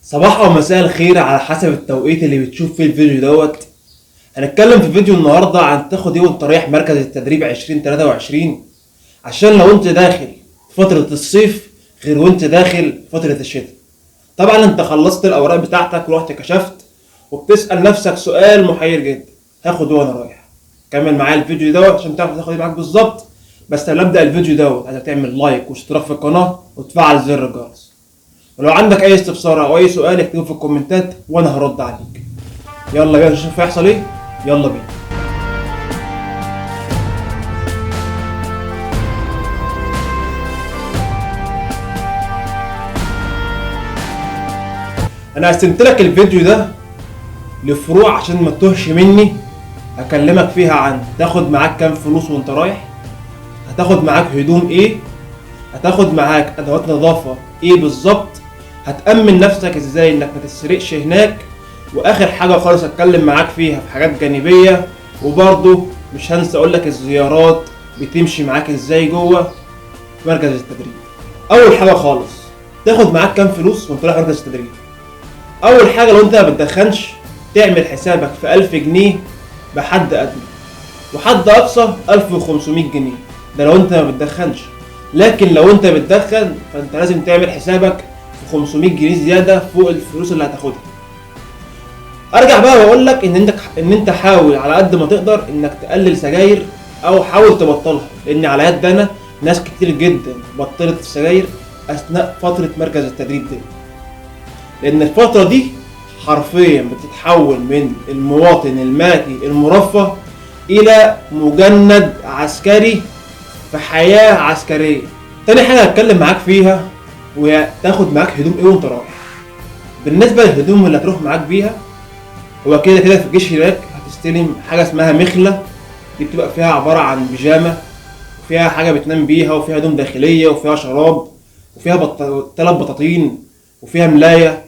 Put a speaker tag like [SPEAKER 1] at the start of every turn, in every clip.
[SPEAKER 1] صباح او مساء الخير على حسب التوقيت اللي بتشوف فيه الفيديو دوت. هنتكلم في فيديو النهارده عن تاخد ايه وانت رايح مركز التدريب 2023، عشان لو انت داخل فترة الصيف غير وانت داخل فترة الشتاء. طبعا انت خلصت الاوراق بتاعتك ورحت كشفت وبتسأل نفسك سؤال محير جدا، هاخد ايه وانا رايح؟ كمل معايا الفيديو دوت عشان تعرف تاخد ايه معاك بالظبط. بس قبل ابدا الفيديو دوت عايزك تعمل like واشتراك في القناة وتفعل زر الجرس، ولو عندك اي استفسار او اي سؤال اكتبه في الكومنتات وانا هرد عليك. يلا بينا نشوف هيحصل ايه، يلا بينا. انا قسمت لك الفيديو ده لفروع عشان ما تتوهش مني، هكلمك فيها عن تاخد معاك كام فلوس وانت رايح، هتاخد معاك هدوم ايه، هتاخد معاك ادوات نظافة ايه بالظبط، هتأمن نفسك ازاي انك ما تسرقش هناك، واخر حاجة خالص هتكلم معاك فيها في حاجات جانبية، وبرضه مش هنسى اقولك الزيارات بتمشي معاك ازاي جوه مركز التدريب. اول حاجة خالص تاخد معاك كام فلوس وانت رايح مركز التدريب. اول حاجة لو انت ما بتدخنش تعمل حسابك في 1000 جنيه بحد ادنى وحد اقصى 1500 جنيه، ده لو انت ما بتدخنش. لكن لو انت بتدخن فانت لازم تعمل حسابك في 500 جنيه زيادة فوق الفلوس اللي هتاخدها. ارجع بقى واقول لك ان انت حاول على قد ما تقدر انك تقلل سجاير او حاول تبطلها، لان على يد انا ناس كتير جدا بطلت السجاير اثناء فترة مركز التدريب دي، لان الفترة دي حرفيا بتتحول من المواطن الملكي المرفه الى مجند عسكري في حياة عسكرية. تاني حاجة هتكلم معاك فيها وهي تاخد معاك هدوم ايه وانت رايح. بالنسبة للهدوم اللي هتروح معاك بيها، هو كده كده في الجيش هناك هتستلم حاجة اسمها مخله، دي بتبقى فيها عبارة عن بيجامه وفيها حاجة بتنام بيها وفيها هدوم داخلية وفيها شراب وفيها 3 بطاطين وفيها ملايه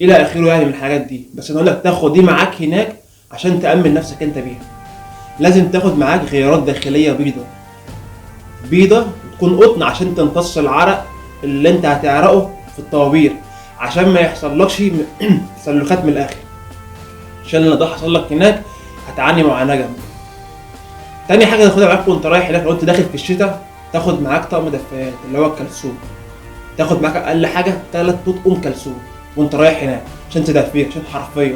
[SPEAKER 1] الى اخره، يعني من الحاجات دي. بس انا اقول لك تاخد دي معاك هناك عشان تامن نفسك انت بيها. لازم تاخد معاك غيارات داخلية بيضة بيضة تكون قطن عشان تمتص العرق اللي انت هتعرقه في الطوابير، عشان ما يحصلكش تسلخات من الاخر، عشان لو ده حصل لك هناك هتعاني معاناة جامدة. تاني حاجة تاخدها معاك وانت رايح هناك لو انت داخل في الشتاء، تاخد معاك طقم دفايات اللي هو الكلسون، تاخد معاك اقل حاجة 3 اطقم كلسون وانت رايح هناك عشان تدفيك، عشان حرفيا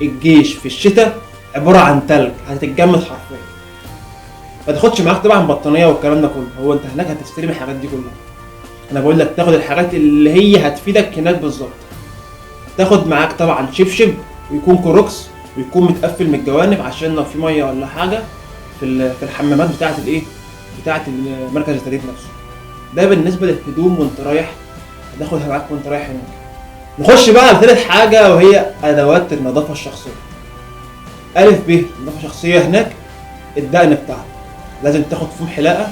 [SPEAKER 1] الجيش في الشتاء عبارة عن تلج، هتتجمد حرفيا. ما تاخدش معاك طبعا بطانيه والكلام ده كله، هو انت هناك هتستلم الحاجات دي كلها. انا بقول لك تاخد الحاجات اللي هي هتفيدك هناك بالظبط. تاخد معاك طبعا شبشب ويكون كروكس ويكون متقفل من الجوانب عشان لو في مية ولا حاجة في الحمامات بتاعه الايه، بتاعه مركز التدريب نفسه. ده بالنسبة للهدوم وانت رايح هتاخدها معاك وانت رايح هناك. نخش بقى على ثالث حاجة وهي ادوات النظافة الشخصية. الف ب نظافة شخصية هناك الدقن بتاعتك، لازم تاخد فوم حلاقه،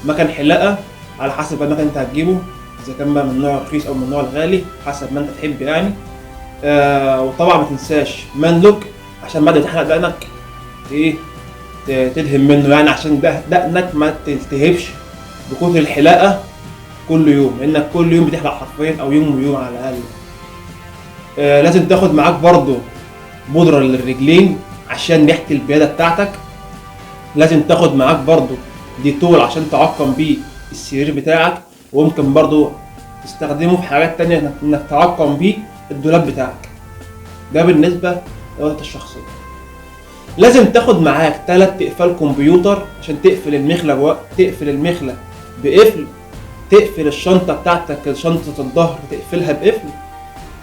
[SPEAKER 1] مكان حلاقه على حسب المكان انت هتجيبه، اذا كان بقى من النوع الرخيص او من النوع الغالي حسب ما انت تحب يعني. وطبعا ما تنساش منلوك عشان بعد ما تحلق دقنك ايه تدهن منه يعني، عشان دقنك ما تلتهبش بكتر الحلاقة كل يوم، لانك كل يوم بتحلق حرفيا او يوم ويوم على الاقل. لازم تاخد معاك برضو بودره للرجلين عشان ريحه البياده بتاعتك. لازم تاخد معاك برضو ديتول عشان تعقم بيه السرير بتاعك، وممكن برضو تستخدمه في حاجات تانية انك تعقم بيه الدولاب بتاعك. ده بالنسبة للوقت الشخصية. لازم تاخد معاك 3 اقفال كمبيوتر عشان تقفل المخلة تقفل المخلة بقفل، تقفل الشنطة بتاعتك شنطة الظهر تقفلها بقفل،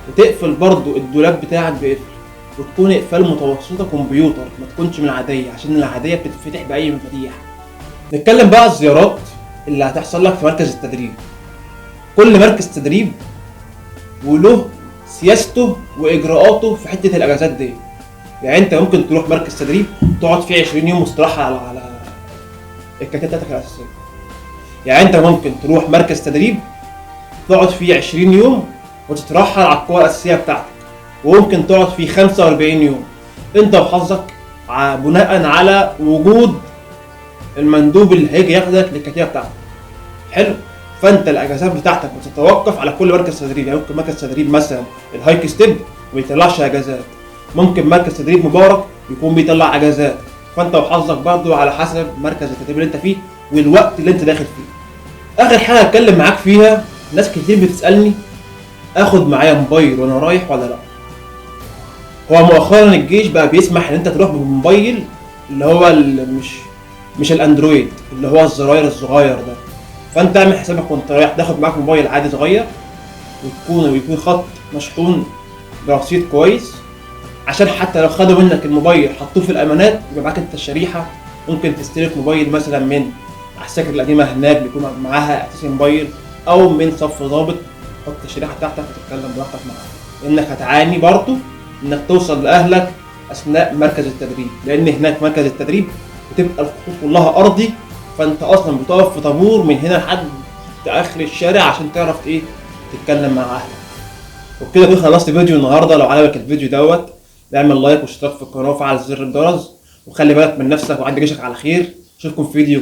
[SPEAKER 1] وتقفل برضو الدولاب بتاعك بقفل، وتكون اقفال متوسطة كمبيوتر ما تكونش من العادية عشان العادية بتتفتح بأي مفاتيح. نتكلم بقى على الزيارات اللي هتحصل لك في مركز التدريب. كل مركز تدريب وله سياسته واجراءاته في حتة الاجازات دي. يعني انت ممكن تروح مركز تدريب تقعد فيه 20 يوم استراحة على الكتاب بتاعتك الاساسية. يعني انت ممكن تروح مركز تدريب تقعد فيه 20 يوم وتترحل على القوة الاساسية بتاعتك، وممكن تقعد فيه 45 يوم انت وحظك، بناء على وجود المندوب اللي هيجي ياخدك للكتيبة بتاعتك. حلو. فانت الاجازات بتاعتك بتتوقف على كل مركز تدريب. يعني ممكن مركز تدريب مثلا الهايك ستيب ما بيطلعش اجازات، ممكن مركز تدريب مبارك يكون بيطلع اجازات. فانت وحظك برضو على حسب مركز التدريب اللي انت فيه والوقت اللي انت داخل فيه. اخر حاجة اتكلم معاك فيها، ناس كتير بتسالني اخد معايا موبايل وانا رايح ولا لا. هو مؤخرا الجيش بقى بيسمح ان انت تروح بموبايل اللي هو اللي مش الاندرويد، اللي هو الزراير الصغير ده. فانت اعمل حسابك وانت رايح تاخد معاك موبايل عادي صغير، ويكون خط مشحون برصيد كويس، عشان حتى لو خدوا منك الموبايل حطوه في الامانات يبقى معاك انت الشريحة. ممكن تستلف موبايل مثلا من عساكر القديمة هناك بيكون معاها اساس موبايل، او من صف ضابط حط الشريحة بتاعتك وتتكلم براحتك معاه. انك هتعاني برضه انك توصل لاهلك اثناء مركز التدريب، لان هناك مركز التدريب بتبقى الخطوط كلها ارضي، فانت اصلا بتقف في طابور من هنا لحد اخر الشارع عشان تعرف ايه تتكلم مع اهلك. وبكده اكون خلصت فيديو النهارده. لو عجبك الفيديو دوت اعمل like واشتراك في القناة وفعل زر الجرس، وخلي بالك من نفسك وعدي جيشك على خير. اشوفكم في فيديو.